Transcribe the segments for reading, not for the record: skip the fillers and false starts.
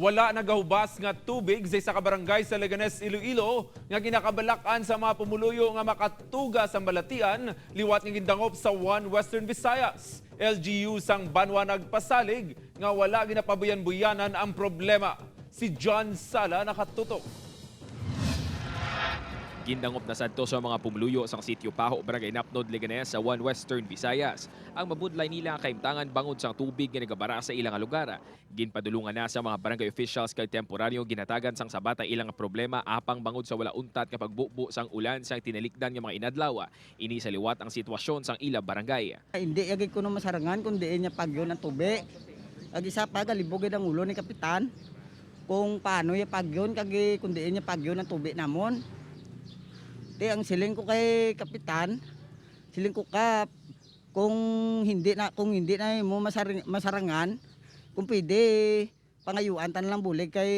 Wala nagahubas nga tubig sa isa ka barangay sa Leganes, Iloilo nga ginakabalak-an sa mga pumuluyo nga makatuga sa balatian liwat nga gindangop sa One Western Visayas. LGU sang Banwa nagpasalig nga wala ginapabuyan-buyanan ang problema. Si John Sala nakatutok. Gindangop na sadto sa mga pumuluyo sang Sitio Paho, Barangay Napnod, Leganes sa One Western Visayas. Ang mabudlay nila kaimtangan bangod sang tubig nga nagabara sa ilang lugar. Ginpadulungan na sa mga barangay officials kay temporaryo ginatagan sang sabata ilang problema apang bangod sa wala untat nga pagbubo sang ulan sang tinalikdan nga mga inadlaw. Ini sa liwat ang sitwasyon sang ila barangay. Hindi agi ko no masarangan kung diin niya pagyo ng tubig. Ag isa pa galibog ang ulo ni kapitan. Kung paano ya pagyon kagi kung diin niya pagyo ng tubig namon. Di ang siling ko kay kapitan, siling ko ka kung hindi na mo masarangan, kung pwede pangayuan tan lang bulig kay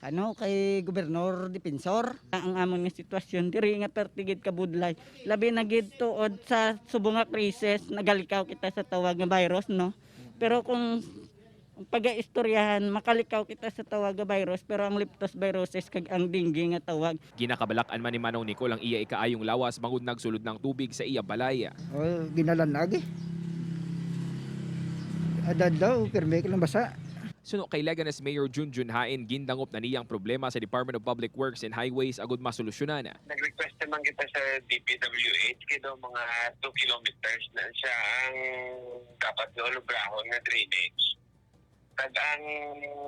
ano kay Gobernador Defensor. Ang amon nga sitwasyon diri nga perti gid kabudlay, labi na gid tuod sa subong nga crisis. Nagalikaw kita sa tawag nga virus, no? Pero kung pagaistoryahan, makalikaw kita sa tawag nga virus, pero ang leptospirosis kag ang dengue nga tawag. Ginakabalak-an man ni Manong Nicole ang iya ikaayong lawas bangod nagsulod ng tubig sa iya balay. Oh, ginalanag eh. Adad daw, pirmi ko lang basa. Suno kay Leganes Mayor Junjun Hain, gindangop na niyang problema sa Department of Public Works and Highways agud masolusyonan. Nag-request naman kita sa DPWH kay daw mga 2 kilometers na siya ang dapat nga ulubrahon nga drainage. Kag ang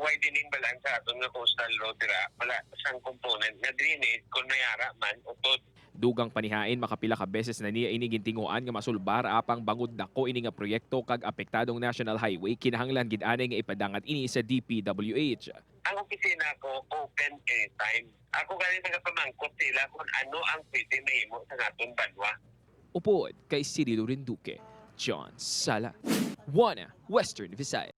widening balaan sa aton nga coastal road dira, wala sang component nga drainage kung mayara man utod. Dugang pa ni Hain, makapila ka beses na niya ini gintinguan nga masulbar apang bangod dako ini nga proyekto kag apektadong national highway, kinahanglan gid anay nga ipadangat ini sa DPWH. Ang opisina ko open anytime. Ako gani nagapamangkot sila kung ano ang pwede mahimo sa aton banwa. Upod kay Cirilo Rinduque, John Sala, One Western Visayas.